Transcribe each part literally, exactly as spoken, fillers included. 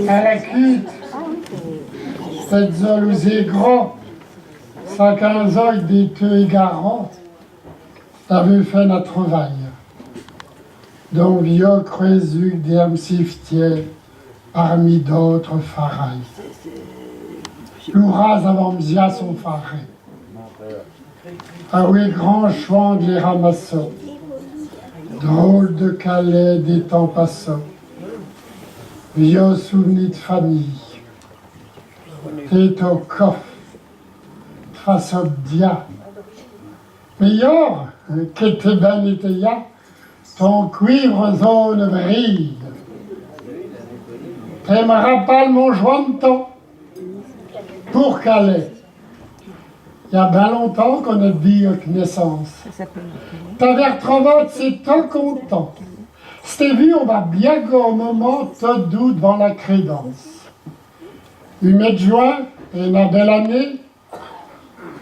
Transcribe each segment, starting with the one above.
A la cute, tè-z-o lo-z-é gro, sa quinze o dé teu égaró, t'avé fé na travaye. D'on vieu crouézu d'é amsiftié parmi d'ôtre faray. Lo raz avan mzia son faré. Awé gran chouan d'lé ramasso. Drôle de calé dé tan passo. Vieu souvni d'famille. Tè to cof. T'fa so d'dia. Mé yo, ke t'é ben étéya, ton cuivre zone brille. T'é me rapal mon jointon. Pour calé. Y a ben lontan k'on é d'vu k'néssanse. T'avé r'trovó, sé to contan. S't'é vu, on va biago o moman, to doute van la crédanse. U mé d'juin, é na bèl ané,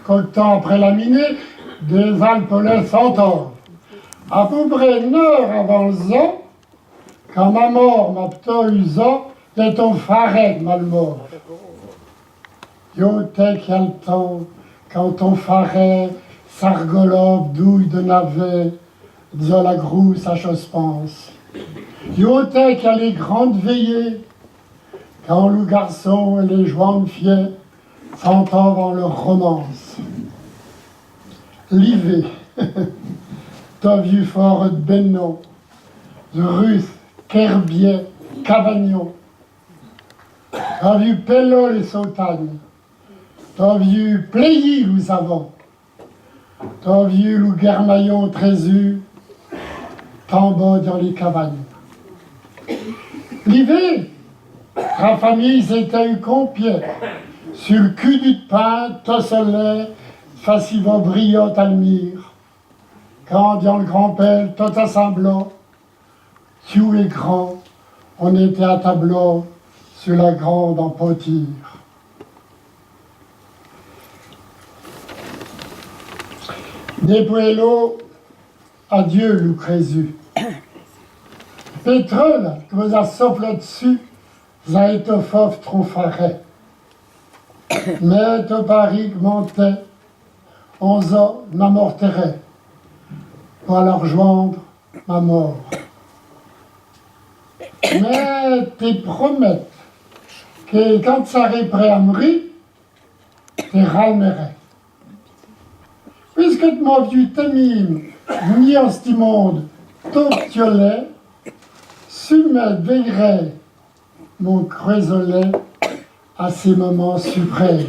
Koué d'tan apré la miné, dé-z-Alpes lé Centaure. A peu pré n'heure avan l'zo, kan ma mor m'a ptô u zo, l'é ton faré k'm'a l'mor. Yo tè k'y a l'tan, kan ton faré s'argolope d'ouy de navé, d'zo la grousse a chospanse. Yo tè k'y a lé grande veillée, kan lo garson é lé joine fié s'antâvan lé romanse. Livé, to viu for d'Bénon, Ruth, Kerbié, Cavagnon, to viu Pélô lé Sautagne, to viu Pléyi lo-z-Avon, to viu lo Guermayon trézu, tanbô dan lé cavagne. Livé, tra famille z'étâ u compié, su l'cu d'u pin, to solé, fasivo briyo ta l'mir. Kan dian l'gran pèl, to t'assemblô, Tiou é gran, on étâ a tablô su la grande ampôtire. Dépoué lo, adieu lo crézu. Pétrole k'vez a soflâ d'su, z'a étofâ tron faré. Mé to pari k'mantâ, on zo n'amortèrè, po alâ r'joindre ma mor. Mé t'é promèt ke kan t'sarè prè a mri, t'é ralmèrè. Puiske t'mâ viu t'émim, vni an s'ti monde, to ptiolé, su mé vèyrè mon crouézolé a sé momans suprèm.